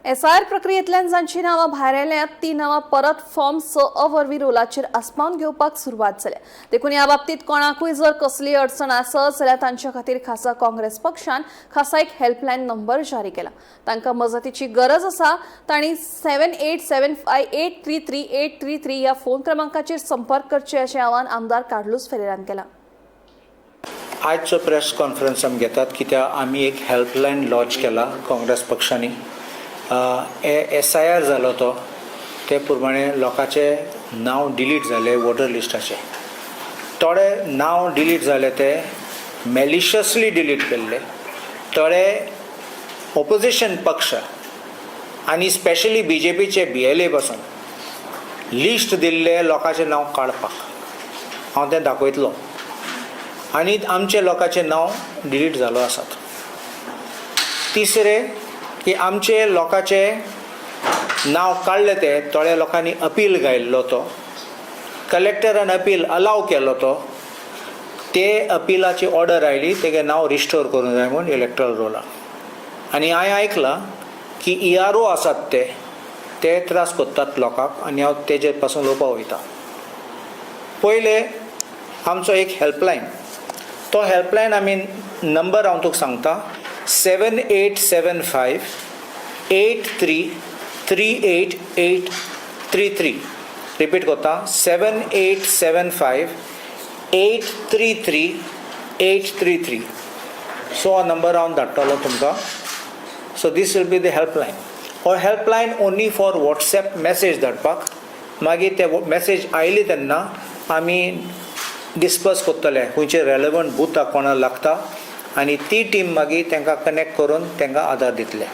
SIR प्रक्रियेंतल्यान जांची नांवां भायर आयल्यांत ती नांवां परत फॉर्म 6 अ वरवीं रोलाचेर आसपावन घेवपाक सुरवात जाल्या. देखून ह्या बाबतींत कोणाकूय जर कसलीय अडचण आसत जाल्यार तांच्या खातीर खासा काँग्रेस पक्षान खासा एक हेल्पलायन नंबर जारी केला. तांकां मजतीची गरज आसा तांणी 7875833833 ह्या फोन क्रमांकाचेर संपर्क करचे अशें आवाहन आमदार कार्लुस फेरेरान केलां. आजचो प्रेस कॉन्फरन्स आमी घेतात कित्याक आमी एक हेल्पलायन लॉन्च केला काँग्रेस पक्षांनी. एसआयआर जालो तो ते प्रमाणे लोकांचे नांव डिलीट जाले वोटर लिस्टाचे. थोडे नांव डिलीट जाले ते मॅलिशियसली डिलीट केल्ले, थोडे ओपोजिशन पक्ष आनी स्पेशली बीजेपीचे बीएलए पासून लिस्ट दिल्ले लोकांचें नांव काडपाक. हांव तें दाखयतलो. आनी आमचे लोकांचें नांव डिलीट जालो आसात. तिसरें की आमचे लोकांचे नांव काडलें ते थोड्या लोकांनी अपील घायल्लो, तो कलेक्टरान अपील अलाव केलो. तो ते अपिलाची ऑर्डर आयली, तेगे नांव रिस्टोर करूंक जाय म्हूण इलेक्ट्रल रोलाक. आनी हांवें आयकलां की ईआरओ आसात ते ते त्रास कोत्तात लोकांक आनी हांव तेजे पासून उलोवपाक वयता. पयले आमचो एक हेल्पलायन, तो हेल्पलायन आमी नंबर हांव तुका सांगता, 7875 833 8833. रिपीट करता, 7875 833 833. सो हो नंबर हांव धाडटलो तुमकां. So this will be the helpline. हो helpline only for WhatsApp message धाडपाक. मागीर ते मॅसेज आयली तेन्ना आमी डिस्कस करतले खंयचे रेलेवंट बुथाक कोणाक लागता आनी ती टीम मागीर तांकां कनेक्ट करून तांकां आदार दितले.